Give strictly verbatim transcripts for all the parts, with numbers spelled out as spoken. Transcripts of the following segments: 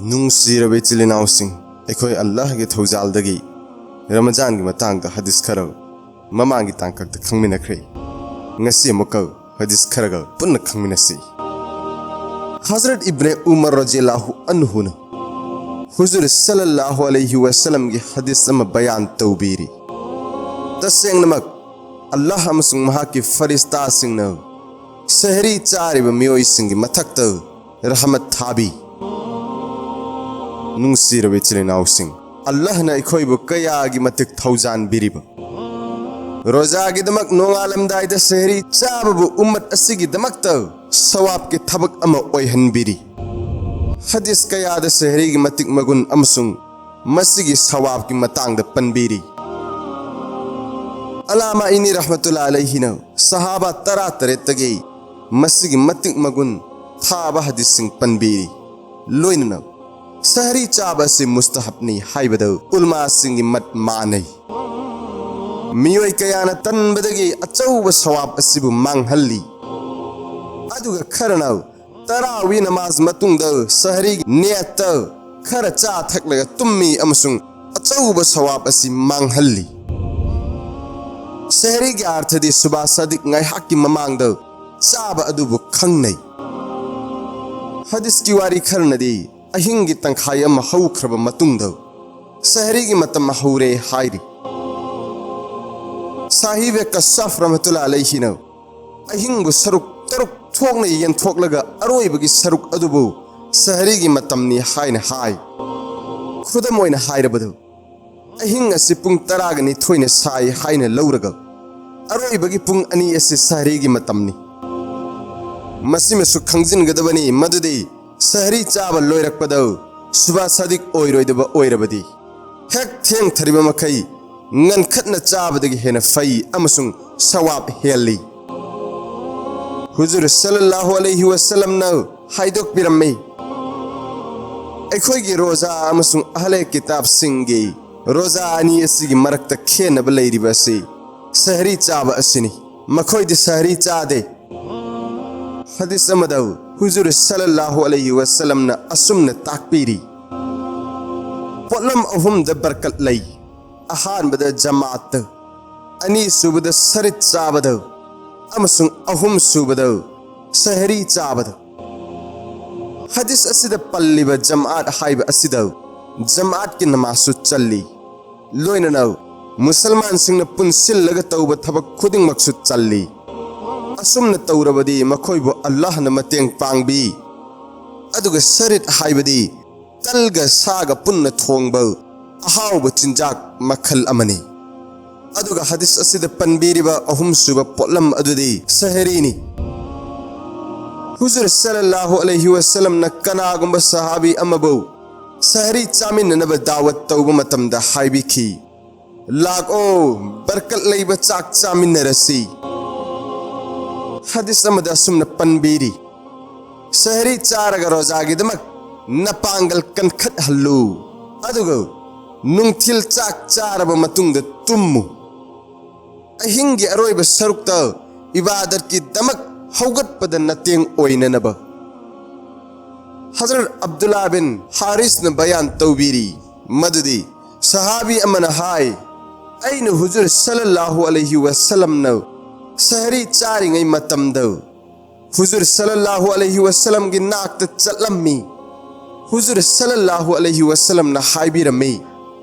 ꯅꯨꯡꯁꯤꯔꯕ ꯏꯆꯤꯜ ꯏꯅꯥꯎꯁꯤꯡ, ꯑꯩꯈꯣꯏ ꯑꯜꯂꯥꯍꯒꯤ ꯊꯧꯖꯥꯜꯗꯒꯤ ꯔꯃꯖꯥꯟꯒꯤ ꯃꯇꯥꯡꯗ ꯍꯗꯤꯁ ꯈꯔ ꯃꯃꯥꯡꯒꯤ ꯇꯥꯡꯀꯛꯇ ꯈꯪꯃꯤꯟꯅꯈ꯭ꯔꯦ꯫ ꯉꯁꯤ ꯑꯃꯨꯛꯀ ꯍꯗꯤꯁ ꯈꯔꯒ ꯄꯨꯟꯅ ꯈꯪꯃꯤꯟꯅꯁꯤ꯫ ꯍꯖꯔꯠ ꯏꯕꯅꯦ ꯎꯃꯔ ꯔꯖꯤꯌꯜꯂꯥꯍꯨ ꯑꯟꯍꯨꯅ ꯍꯨꯖꯨꯔ ꯁꯜꯂꯜꯂꯥꯍꯨ ꯑꯂꯩꯍꯤ ꯋꯁꯜꯂꯝꯒꯤ ꯍꯗꯤꯁ ꯑꯃ ꯕꯌꯥꯟ ꯇꯧꯕꯤꯔꯤ꯫ ꯇꯁꯦꯡꯅꯃꯛ ꯑꯜꯂꯥꯍ ꯑꯃꯁꯨꯡ ꯃꯍꯥꯛꯀꯤ ꯐꯔꯤꯁꯇꯥꯁꯤꯡꯅ ꯁꯍꯔꯤ ꯆꯥꯔꯤꯕ ꯃꯤꯑꯣꯏꯁꯤꯡꯒꯤ ꯃꯊꯛꯇ ꯔꯍꯃꯠ ꯊꯥꯕꯤ꯫ ꯅꯨꯡꯁꯤꯔꯕ ꯏꯆꯤꯜ ꯏꯅꯥꯎꯁꯤꯡ, ꯑꯜꯂꯥꯍꯅ ꯑꯩꯈꯣꯏꯕꯨ ꯀꯌꯥꯒꯤ ꯃꯇꯤꯛ ꯊꯧꯖꯥꯟꯕꯤꯔꯤꯕ꯫ ꯔꯣꯖꯥꯒꯤꯗꯃꯛ ꯅꯣꯡꯉꯥꯜꯂꯝꯗꯥꯏꯗ ꯁꯍꯔꯤ ꯆꯥꯕꯕꯨ ꯎꯝꯃꯠ ꯑꯁꯤꯒꯤꯗꯃꯛꯇ ꯁꯋꯥꯕꯀꯤ ꯊꯕꯛ ꯑꯃ ꯑꯣꯏꯍꯟꯕꯤꯔꯤ꯫ ꯍꯗꯤꯁ ꯀꯌꯥꯗ ꯁꯍꯔꯤꯒꯤ ꯃꯇꯤꯛ ꯃꯒꯨꯟ ꯑꯃꯁꯨꯡ ꯃꯁꯤꯒꯤ ꯁꯋꯥꯕꯀꯤ ꯃꯇꯥꯡꯗ ꯄꯟꯕꯤꯔꯤ꯫ ꯑꯂꯥꯃꯥ ꯏꯅꯤ ꯔꯍꯃꯇꯨꯜꯂꯥ ꯑꯂꯩꯍꯤꯅ ꯁꯍꯥꯕꯥ ꯇꯔꯥ ꯇꯔꯦꯠꯇꯒꯤ ꯃꯁꯤꯒꯤ ꯃꯇꯤꯛ ꯃꯒꯨꯟ ꯊꯥꯕ ꯍꯗꯤꯁꯁꯤꯡ ꯄꯟꯕꯤꯔꯤ꯫ ꯂꯣꯏꯅꯅ ꯁꯍꯔꯤ ꯆꯥꯕ ꯑꯁꯤ ꯃꯨꯁꯇꯍꯕꯅꯤ ꯍꯥꯏꯕꯗ ꯎꯂꯃꯥꯁꯤꯡꯒꯤ ꯃꯠ ꯃꯥꯟꯅꯩ꯫ ꯃꯤꯑꯣꯏ ꯀꯌꯥꯅ ꯇꯟꯕꯗꯒꯤ ꯑꯆꯧꯕ ꯁꯋꯥꯕ ꯑꯁꯤꯕꯨ ꯃꯥꯡꯍꯜꯂꯤ꯫ ꯑꯗꯨꯒ ꯈꯔꯅ ꯇꯔꯥꯋꯤ ꯅꯃꯥꯖ ꯃꯇꯨꯡꯗ ꯁꯍꯔꯤꯒꯤ ꯅꯤꯌꯠꯇ ꯈꯔ ꯆꯥ ꯊꯛꯂꯒ ꯇꯨꯝꯃꯤ ꯑꯃꯁꯨꯡ ꯑꯆꯧꯕ ꯁꯋꯥꯕ ꯑꯁꯤ ꯃꯥꯡꯍꯜꯂꯤ꯫ ꯁꯍꯔꯤꯒꯤ ꯑꯥꯔꯊꯗꯤ ꯁꯨꯕꯥ ꯁꯥꯗꯤꯛ ꯉꯥꯏꯍꯥꯛꯀꯤ ꯃꯃꯥꯡꯗ ꯆꯥꯕ ꯑꯗꯨꯕꯨ ꯈꯪꯅꯩ꯫ ꯍꯗꯤꯁꯀꯤ ꯋꯥꯔꯤ ꯈꯔꯅꯗꯤ ꯑꯍꯤꯡꯒꯤ ꯇꯪꯈꯥꯏ ꯑꯃ ꯍꯧꯈ꯭ꯔꯕ ꯃꯇꯨꯡꯗ ꯁꯍꯔꯤꯒꯤ ꯃꯇꯝ ꯍꯧꯔꯦ ꯍꯥꯏꯔꯤ꯫ ꯁꯥꯍꯤꯕꯦ ꯀꯁꯥꯐ ꯔꯍꯃꯇꯨꯜꯂꯥ ꯑꯂꯩꯍꯤꯅ ꯑꯍꯤꯡꯕꯨ ꯁꯔꯨꯛ ꯇꯔꯨꯛ ꯊꯣꯛꯅ ꯌꯦꯟꯊꯣꯛꯂꯒ ꯑꯔꯣꯏꯕꯒꯤ ꯁꯔꯨꯛ ꯑꯗꯨꯕꯨ ꯁꯍꯔꯤꯒꯤ ꯃꯇꯝꯅꯤ ꯍꯥꯏꯅ ꯍꯥꯏ꯫ ꯈꯨꯗꯝ ꯑꯣꯏꯅ ꯍꯥꯏꯔꯕꯗ, ꯑꯍꯤꯡ ꯑꯁꯤ ꯄꯨꯡ ꯇꯔꯥꯒ ꯅꯤꯊꯣꯏꯅ ꯁꯥꯏ ꯍꯥꯏꯅ ꯂꯧꯔꯒ ꯑꯔꯣꯏꯕꯒꯤ ꯄꯨꯡ ꯑꯅꯤ ꯑꯁꯤ ꯁꯍꯔꯤꯒꯤ ꯃꯇꯝꯅꯤ꯫ ꯃꯁꯤꯃꯁꯨ ꯈꯪꯖꯤꯟꯒꯗꯕꯅꯤ ꯃꯗꯨꯗꯤ ꯁꯍꯔꯤ ꯆꯥꯕ ꯂꯣꯏꯔꯛꯄꯗ ꯁꯨꯕꯥ ꯁꯥꯗꯤꯛ ꯑꯣꯏꯔꯣꯏꯗꯕ ꯑꯣꯏꯔꯕꯗꯤ ꯍꯦꯛ ꯊꯦꯡꯊꯔꯤꯕ ꯃꯈꯩ ꯉꯟꯈꯠꯅ ꯆꯥꯕꯗꯒꯤ ꯍꯦꯟꯅ ꯐꯩ ꯑꯃꯁꯨꯡ ꯁꯋꯥꯕ ꯍꯦꯜꯂꯤ꯫ ꯍꯨꯖꯨꯔ ꯁꯜꯂꯜꯂꯥꯍꯨ ꯑꯂꯩꯍꯤ ꯋꯁꯜꯂꯝꯅ ꯍꯥꯏꯗꯣꯛꯄꯤꯔꯝꯃꯤ, ꯑꯩꯈꯣꯏꯒꯤ ꯔꯣꯖꯥ ꯑꯃꯁꯨꯡ ꯑꯍꯂꯦ ꯀꯤꯇꯥꯕꯁꯤꯡꯒꯤ ꯔꯣꯖꯥ ꯑꯅꯤ ꯑꯁꯤꯒꯤ ꯃꯔꯛꯇ ꯈꯦꯟꯅꯕ ꯂꯩꯔꯤꯕ ꯑꯁꯤ ꯁꯍꯔꯤ ꯆꯥꯕ ꯑꯁꯤꯅꯤ꯫ ꯃꯈꯣꯏꯗꯤ ꯁꯍꯔꯤ ꯆꯥꯗꯦ꯫ ꯍꯗꯤꯁ ꯑꯃꯗ ꯍꯨꯖꯨꯔ ꯁꯜꯂꯜꯂꯥꯍꯨ ꯑꯂꯩꯍꯤ ꯋꯁꯜꯂꯝꯅ ꯑꯁꯨꯝꯅ ꯇꯥꯛꯄꯤꯔꯤ, ꯄꯣꯠꯂꯝ ꯑꯍꯨꯝꯗ ꯕꯔꯀꯠ ꯂꯩ꯫ ꯑꯍꯥꯟꯕꯗ ꯖꯃꯥꯠꯇ, ꯑꯅꯤꯁꯨꯕꯗ ꯁꯔꯤꯠ ꯆꯥꯕꯗ, ꯑꯃꯁꯨꯡ ꯑꯍꯨꯝꯁꯨꯕꯗ ꯁꯍꯔꯤ ꯆꯥꯕꯗ꯫ ꯍꯗꯤꯁ ꯑꯁꯤꯗ ꯄꯜꯂꯤꯕ ꯖꯃꯥꯠ ꯍꯥꯏꯕ ꯑꯁꯤꯗ ꯖꯃꯥꯠꯀꯤ ꯅꯃꯥꯖꯁꯨ ꯆꯜꯂꯤ꯫ ꯂꯣꯏꯅꯅ ꯃꯨꯁꯜꯃꯥꯟꯁꯤꯡꯅ ꯄꯨꯟꯁꯤꯜꯂꯒ ꯇꯧꯕ ꯊꯕꯛ ꯈꯨꯗꯤꯡꯃꯛꯁꯨ ꯆꯜꯂꯤ꯫ ꯑꯁꯨꯝꯅ ꯇꯧꯔꯕꯗꯤ ꯃꯈꯣꯏꯕꯨ ꯑꯜꯂꯥꯍꯅ ꯃꯇꯦꯡ ꯄꯥꯡꯕꯤ꯫ ꯑꯗꯨꯒ ꯁꯔꯤꯠ ꯍꯥꯏꯕꯗꯤ ꯇꯜꯒ ꯁꯥꯒ ꯄꯨꯟꯅ ꯊꯣꯡꯕ ꯑꯍꯥꯎꯕ ꯆꯤꯟꯖꯥꯛ ꯃꯈꯜ ꯑꯃꯅꯤ꯫ ꯑꯗꯨꯒ ꯍꯗꯤꯁ ꯑꯁꯤꯗ ꯄꯟꯕꯤꯔꯤꯕ ꯑꯍꯨꯝꯁꯨꯕ ꯄꯣꯠꯂꯝ ꯑꯗꯨꯗꯤ ꯁꯍꯔꯤꯅꯤ꯫ ꯍꯨꯖꯨꯔ ꯁꯜꯂꯜꯂꯥꯍꯨ ꯑꯂꯩꯍꯤ ꯋꯁꯜꯂꯝꯅ ꯀꯅꯥꯒꯨꯝꯕ ꯁꯍꯥꯕꯤ ꯑꯃꯕꯨ ꯁꯍꯔꯤ ꯆꯥꯃꯤꯟꯅꯅꯕ ꯗꯥꯋꯠ ꯇꯧꯕ ꯃꯇꯝꯗ ꯍꯥꯏꯕꯤꯈꯤ, "ꯂꯥꯛꯑꯣ, ꯕꯔꯀꯠ ꯂꯩꯕ ꯆꯥꯛ ꯆꯥꯃꯤꯟꯅꯔꯁꯤ"꯫ ꯍꯗꯤꯁ ꯑꯃꯗ ꯑꯁꯨꯝꯅ ꯄꯟꯕꯤꯔꯤ, "ꯁꯍꯔꯤ ꯆꯥꯔꯒ ꯔꯣꯖꯥꯒꯤꯗꯃꯛ ꯅꯄꯥꯡꯒꯜ ꯀꯟꯈꯠꯍꯜꯂꯨ, ꯑꯗꯨꯒ ꯅꯨꯡꯊꯤꯜ ꯆꯥꯛ ꯆꯥꯔꯕ ꯃꯇꯨꯡꯗ ꯇꯨꯝꯃꯨ꯫ ꯑꯍꯤꯡꯒꯤ ꯑꯔꯣꯏꯕ ꯁꯔꯨꯛꯇ ꯏꯕꯥꯗꯠꯀꯤꯗꯃꯛ ꯍꯧꯒꯠꯄꯗ ꯅꯇꯦꯡ ꯑꯣꯏꯅꯅꯕ"꯫ ꯍꯖꯔꯠ ꯑꯕꯗꯨꯜꯂꯥ ꯕꯤꯟ ꯍꯥꯔꯤꯁꯅ ꯕꯌꯥꯟ ꯇꯧꯕꯤꯔꯤ ꯃꯗꯨꯗꯤ, ꯁꯍꯥꯕꯤ ꯑꯃꯅ ꯍꯥꯏ, "ꯑꯩꯅ ꯍꯨꯖꯨꯔ ꯁꯜꯂꯜꯂꯥꯍꯨ ꯑꯂꯩꯍꯤ ꯋꯁꯜꯂꯝꯅ ꯁꯍꯔꯤ ꯆꯥꯔꯤꯉꯩ ꯃꯇꯝꯗ ꯍꯨꯖꯨꯔ ꯁꯜꯂꯜꯂꯥꯍꯨ ꯑꯂꯩꯍꯤ ꯋꯁꯜꯂꯝꯒꯤ ꯅꯥꯛꯇ ꯆꯠꯂꯝꯃꯤ꯫ ꯍꯨꯖꯨꯔ ꯁꯜꯂꯜꯂꯥꯍꯨ ꯑꯂꯩꯍꯤ ꯋꯁꯜꯂꯝꯅ ꯍꯥꯏꯕꯤꯔꯝꯃꯤ,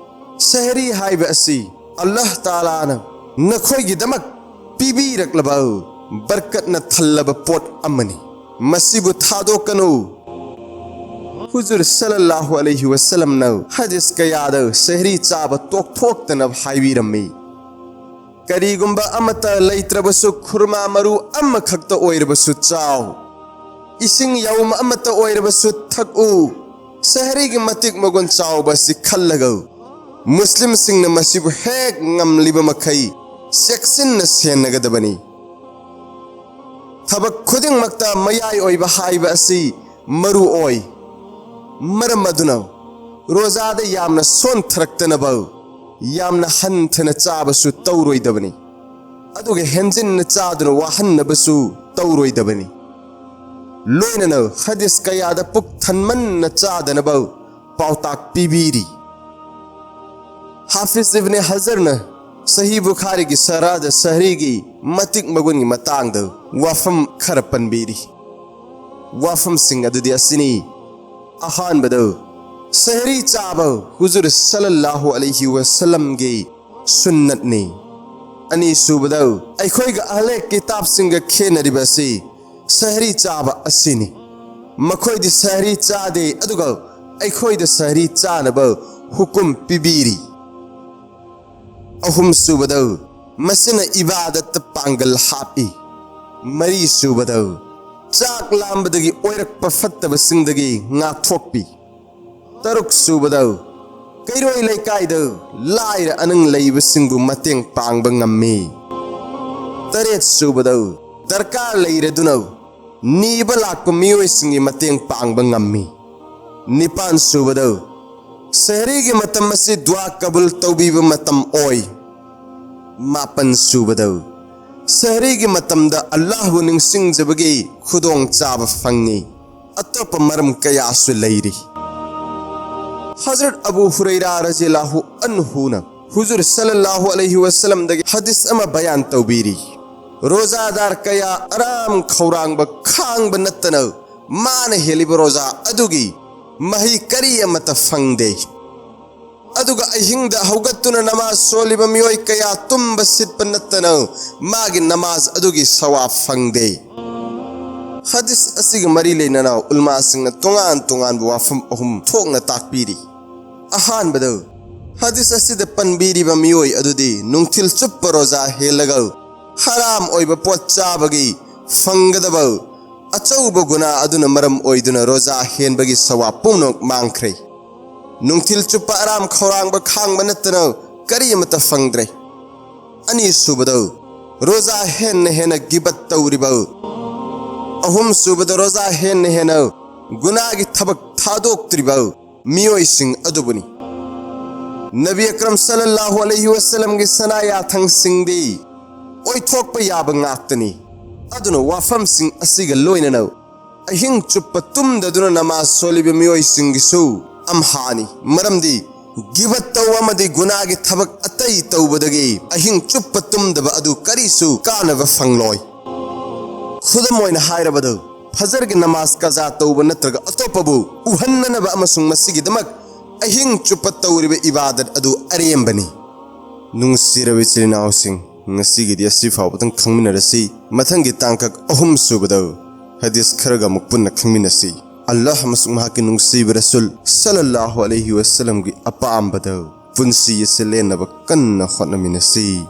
ꯁꯍꯔꯤ ꯍꯥꯏꯕ ꯑꯁꯤ ꯑꯜꯂꯥꯍ ꯇꯥꯂꯥꯅ ꯅꯈꯣꯏꯒꯤꯗꯃꯛ ꯄꯤꯕꯤꯔꯛꯂꯕ ꯕꯔꯀꯠꯅ ꯊꯜꯂꯕ ꯄꯣꯠ ꯑꯃꯅꯤ꯫ ꯃꯁꯤꯕꯨ ꯊꯥꯗꯣꯛꯀꯅꯨ"꯫ ꯍꯨꯖꯨꯔ ꯁꯜꯂꯜꯂꯥꯍꯨ ꯑꯂꯩꯍꯤ ꯋꯁꯜꯂꯝꯅ ꯍꯗꯤꯁ ꯀꯌꯥꯗ ꯁꯍꯔꯤ ꯆꯥꯕ ꯇꯣꯛꯊꯣꯛꯇꯅꯕ ꯍꯥꯏꯕꯤꯔꯝꯃꯤ꯫ "ꯀꯔꯤꯒꯨꯝꯕ ꯑꯃꯠꯇ ꯂꯩꯇ꯭ꯔꯕꯁꯨ, ꯈꯨꯔꯃꯥ ꯃꯔꯨ ꯑꯃꯈꯛꯇ ꯑꯣꯏꯔꯕꯁꯨ ꯆꯥꯎ꯫ ꯏꯁꯤꯡ ꯌꯥꯎꯝ ꯑꯃꯠꯇ ꯑꯣꯏꯔꯕꯁꯨ ꯊꯛꯎ"꯫ ꯁꯍꯔꯤꯒꯤ ꯃꯇꯤꯛ ꯃꯒꯨꯟ ꯆꯥꯎꯕ ꯑꯁꯤ ꯈꯜꯂꯒ, ꯃꯨꯁꯂꯤꯝꯁꯤꯡꯅ ꯃꯁꯤꯕꯨ ꯍꯦꯛ ꯉꯝꯂꯤꯕ ꯃꯈꯩ ꯆꯦꯛꯁꯤꯟꯅ ꯁꯦꯟꯅꯒꯗꯕꯅꯤ꯫ ꯊꯕꯛ ꯈꯨꯗꯤꯡꯃꯛꯇ ꯃꯌꯥꯏ ꯑꯣꯏꯕ ꯍꯥꯏꯕ ꯑꯁꯤ ꯃꯔꯨ ꯑꯣꯏ꯫ ꯃꯔꯝ ꯑꯗꯨꯅ ꯔꯣꯖꯥꯗ ꯌꯥꯝꯅ ꯁꯣꯟꯊꯔꯛꯇꯅꯕ ꯌꯥꯝꯅ ꯍꯟꯊꯅ ꯆꯥꯕꯁꯨ ꯇꯧꯔꯣꯏꯗꯕꯅꯤ, ꯑꯗꯨꯒ ꯍꯦꯟꯖꯤꯟꯅ ꯆꯥꯗꯨꯅ ꯋꯥꯍꯟꯅꯕꯁꯨ ꯇꯧꯔꯣꯏꯗꯕꯅꯤ꯫ ꯂꯣꯏꯅꯅ ꯍꯗꯤꯁ ꯀꯌꯥꯗ ꯄꯨꯛ ꯊꯟꯃꯟꯅ ꯆꯥꯗꯅꯕ ꯄꯥꯎꯇꯥꯛ ꯄꯤꯕꯤꯔꯤ꯫ ꯍꯥꯐꯤꯖ ꯏꯕꯅꯦ ꯍꯖꯔꯅ ꯁꯍꯤ ꯕꯨꯈꯥꯔꯤꯒꯤ ꯁꯔꯥꯗ ꯁꯍꯔꯤꯒꯤ ꯃꯇꯤꯛ ꯃꯒꯨꯟꯒꯤ ꯃꯇꯥꯡꯗ ꯋꯥꯐꯝ ꯈꯔ ꯄꯟꯕꯤꯔꯤ꯫ ꯋꯥꯐꯝꯁꯤꯡ ꯑꯗꯨꯗꯤ ꯑꯁꯤꯅꯤ: ꯑꯍꯥꯟꯕꯗ, ꯁꯍꯔꯤ ꯆꯥꯕ ꯍꯨꯖꯨꯔ ꯁꯜꯂꯜꯂꯥꯍꯨ ꯑꯂꯩꯍꯤ ꯋꯁꯜꯂꯝꯒꯤ ꯁꯨꯟꯅꯠꯅꯤ꯫ ꯑꯅꯤꯁꯨꯕꯗ, ꯑꯩꯈꯣꯏꯒ ꯑꯍꯂꯦ ꯀꯤꯇꯥꯕꯁꯤꯡꯒ ꯈꯦꯠꯅꯔꯤꯕ ꯑꯁꯤ ꯁꯍꯔꯤ ꯆꯥꯕ ꯑꯁꯤꯅꯤ꯫ ꯃꯈꯣꯏꯗꯤ ꯁꯍꯔꯤ ꯆꯥꯗꯦ, ꯑꯗꯨꯒ ꯑꯩꯈꯣꯏꯗ ꯁꯍꯔꯤ ꯆꯥꯅꯕ ꯍꯨꯀꯨꯝ ꯄꯤꯕꯤꯔꯤ꯫ ꯑꯍꯨꯝꯁꯨꯕꯗ, ꯃꯁꯤꯅ ꯏꯕꯥꯗꯠꯇ ꯄꯥꯡꯒꯜ ꯍꯥꯞꯄꯤ꯫ ꯃꯔꯤꯁꯨꯕꯗ, ꯆꯥꯛ ꯂꯥꯝꯕꯗꯒꯤ ꯑꯣꯏꯔꯛꯄ ꯐꯠꯇꯕꯁꯤꯡꯗꯒꯤ ꯉꯥꯛꯊꯣꯛꯄꯤ꯫ ꯇꯔꯨꯛꯁꯨꯕꯗ, ꯀꯩꯔꯣꯏ ꯂꯩꯀꯥꯏꯗ ꯂꯥꯏꯔ ꯑꯅꯪ ꯂꯩꯕꯁꯤꯡꯕꯨ ꯃꯇꯦꯡ ꯄꯥꯡꯕ ꯉꯝꯃꯤ꯫ ꯇꯔꯦꯠꯁꯨꯕꯗ, ꯗꯔꯀꯥꯔ ꯂꯩꯔꯗꯨꯅ ꯅꯤꯕ ꯂꯥꯛꯄ ꯃꯤꯑꯣꯏꯁꯤꯡꯒꯤ ꯃꯇꯦꯡ ꯄꯥꯡꯕ ꯉꯝꯃꯤ꯫ ꯅꯤꯄꯥꯟꯁꯨꯕꯗ, ꯁꯍꯔꯤꯒꯤ ꯃꯇꯝ ꯑꯁꯤ ꯗꯨꯋꯥ ꯀꯕꯨꯜ ꯇꯧꯕꯤꯕ ꯃꯇꯝ ꯑꯣꯏ꯫ ꯃꯥꯄꯟꯁꯨꯕꯗ, ꯁꯍꯔꯤꯒꯤ ꯃꯇꯝꯗ ꯑꯜꯂꯥꯍꯕꯨ ꯅꯤꯡꯁꯤꯡꯖꯕꯒꯤ ꯈꯨꯗꯣꯡꯆꯥꯕ ꯐꯪꯉꯤ꯫ ꯑꯇꯣꯞꯄ ꯃꯔꯝ ꯀꯌꯥꯁꯨ ꯂꯩꯔꯤ꯫ ꯍꯖꯔꯠ ꯑꯕꯨ ꯍꯨꯔꯩꯔꯥ ꯔꯖꯤꯌꯜꯂꯥꯍꯨ ꯑꯟꯍꯨꯅ ꯍꯨꯖꯨꯔ ꯁꯜꯂꯜꯂꯥꯍꯨ ꯑꯂꯩꯍꯤ ꯋꯁꯜꯂꯝꯗꯒꯤ ꯍꯗꯤꯁ ꯑꯃ ꯕꯌꯥꯟ ꯇꯧꯕꯤꯔꯤ꯫ ꯔꯣꯖꯥꯗꯥꯔ ꯀꯌꯥ ꯑꯔꯥꯝ ꯈꯧꯔꯥꯡꯕ ꯈꯥꯡꯕ ꯅꯠꯇꯅ ꯃꯥꯅ ꯍꯦꯜꯂꯤꯕ ꯔꯣꯖꯥ ꯑꯗꯨꯒꯤ ꯃꯍꯩ ꯀꯔꯤ ꯑꯃꯠꯇ ꯐꯪꯗꯦ꯫ ꯑꯗꯨꯒ ꯑꯍꯤꯡꯗ ꯍꯧꯒꯠꯇꯨꯅ ꯅꯃꯥꯖ ꯁꯣꯜꯂꯤꯕ ꯃꯤꯑꯣꯏ ꯀꯌꯥ ꯇꯨꯝꯕ ꯁꯤꯠꯄ ꯅꯠꯇꯅ ꯃꯥꯒꯤ ꯅꯃꯥꯖ ꯑꯗꯨꯒꯤ ꯁꯋꯥꯕ ꯐꯪꯗꯦ꯫ ꯍꯗꯤꯁ ꯑꯁꯤꯒ ꯃꯔꯤ ꯂꯩꯅꯅ ꯎꯂꯃꯥꯁꯤꯡꯅ ꯇꯣꯉꯥꯟ ꯇꯣꯉꯥꯟꯕ ꯋꯥꯐꯝ ꯑꯍꯨꯝ ꯊꯣꯛꯅ ꯇꯥꯛꯄꯤꯔꯤ꯫ ꯑꯍꯥꯟꯕꯗ, ꯍꯗꯤꯁ ꯑꯁꯤꯗ ꯄꯟꯕꯤꯔꯤꯕ ꯃꯤꯑꯣꯏ ꯑꯗꯨꯗꯤ ꯅꯨꯡꯊꯤꯜ ꯆꯨꯞꯄ ꯔꯣꯖꯥ ꯍꯦꯜꯂꯒ ꯍꯔꯥꯝ ꯑꯣꯏꯕ ꯄꯣꯠ ꯆꯥꯕꯒꯤ ꯐꯪꯒꯗꯕ ꯑꯆꯧꯕ ꯒꯨꯅꯥ ꯑꯗꯨꯅ ꯃꯔꯝ ꯑꯣꯏꯗꯨꯅ ꯔꯣꯖꯥ ꯍꯦꯟꯕꯒꯤ ꯁꯋꯥꯕ ꯄꯨꯝꯅꯃꯛ ꯃꯥꯡꯈ꯭ꯔꯦ꯫ ꯅꯨꯡꯊꯤꯜ ꯆꯨꯞꯄ ꯑꯔꯥꯝ ꯈꯧꯔꯥꯡꯕ ꯈꯥꯡꯕ ꯅꯠꯇꯅ ꯀꯔꯤ ꯑꯃꯠꯇ ꯐꯪꯗ꯭ꯔꯦ꯫ ꯑꯅꯤꯁꯨꯕꯗ, ꯔꯣꯖꯥ ꯍꯦꯟꯅ ꯍꯦꯟꯅ ꯒꯤꯕꯠ ꯇꯧꯔꯤꯕ꯫ ꯑꯍꯨꯝꯁꯨꯕꯗ, ꯔꯣꯖꯥ ꯍꯦꯟꯅ ꯍꯦꯟꯅ ꯒꯨꯅꯥꯒꯤ ꯊꯕꯛ ꯊꯥꯗꯣꯛꯇ꯭ꯔꯤꯕ ꯃꯤꯑꯣꯏꯁꯤꯡ ꯑꯗꯨꯕꯨꯅꯤ꯫ ꯅꯕꯤ ꯑꯀꯔꯝ ꯁꯜꯂꯜꯂꯥꯍꯨ ꯑꯂꯩꯍꯤ ꯋꯁꯜꯂꯝꯒꯤ ꯁꯅꯥ ꯌꯥꯊꯪꯁꯤꯡꯗꯤ ꯑꯣꯏꯊꯣꯛꯄ ꯌꯥꯕ ꯉꯥꯛꯇꯅꯤ꯫ ꯑꯗꯨꯅ ꯋꯥꯐꯝꯁꯤꯡ ꯑꯁꯤꯒ ꯂꯣꯏꯅꯅ ꯑꯍꯤꯡ ꯆꯨꯞꯄ ꯇꯨꯝꯗꯗꯨꯅ ꯅꯃꯥꯖ ꯁꯣꯜꯂꯤꯕ ꯃꯤꯑꯣꯏꯁꯤꯡꯒꯤꯁꯨ ꯑꯝꯍꯥꯅꯤ꯫ ꯃꯔꯝꯗꯤ ꯒꯤꯕꯠ ꯇꯧꯕ ꯑꯃꯗꯤ ꯒꯨꯅꯥꯒꯤ ꯊꯕꯛ ꯑꯇꯩ ꯇꯧꯕꯗꯒꯤ ꯑꯍꯤꯡ ꯆꯨꯞꯄ ꯇꯨꯝꯗꯕ ꯑꯗꯨ ꯀꯔꯤꯁꯨ ꯀꯥꯟꯅꯕ ꯐꯪꯂꯣꯏ꯫ ꯈꯨꯗꯝ ꯑꯣꯏꯅ ꯍꯥꯏꯔꯕꯗ, ꯐꯖꯔꯒꯤ ꯅꯃꯥꯖ ꯀꯖꯥ ꯇꯧꯕ ꯅꯠꯇ꯭ꯔꯒ ꯑꯇꯣꯞꯄꯕꯨ ꯎꯍꯟꯅꯅꯕ ꯑꯃꯁꯨꯡ ꯃꯁꯤꯒꯤꯗꯃꯛ ꯑꯍꯤꯡ ꯆꯨꯞꯄ ꯇꯧꯔꯤꯕ ꯏꯕꯥꯗꯠ ꯑꯗꯨ ꯑꯔꯦꯝꯕꯅꯤ꯫ ꯅꯨꯡꯁꯤꯔꯕ ꯏꯆꯤꯜ ꯏꯅꯥꯎꯁꯤꯡ, ꯉꯁꯤꯒꯤꯗꯤ ꯑꯁꯤ ꯐꯥꯎꯕꯗꯪ ꯈꯪꯃꯤꯟꯅꯔꯁꯤ꯫ ꯃꯊꯪꯒꯤ ꯇꯥꯡꯀꯛ ꯑꯍꯨꯝ ꯁꯨꯕꯗ ꯍꯗꯤꯁ ꯈꯔꯒ ꯑꯃꯨꯛ ꯄꯨꯟꯅ ꯈꯪꯃꯤꯟꯅꯁꯤ꯫ ꯑꯜꯂꯥꯍ ꯑꯃꯁꯨꯡ ꯃꯍꯥꯛꯀꯤ ꯅꯨꯡꯁꯤꯕ ꯔꯁꯨꯜ ꯁꯜꯂꯜꯂꯥꯍꯨ ꯑꯂꯩꯍꯤ ꯋꯁꯜꯂꯝꯒꯤ ꯑꯄꯥꯝꯕꯗ ꯄꯨꯟꯁꯤ ꯑꯁꯤ ꯂꯦꯟꯅꯕ ꯀꯟꯅ ꯍꯣꯠꯅꯃꯤꯟꯅꯁꯤ꯫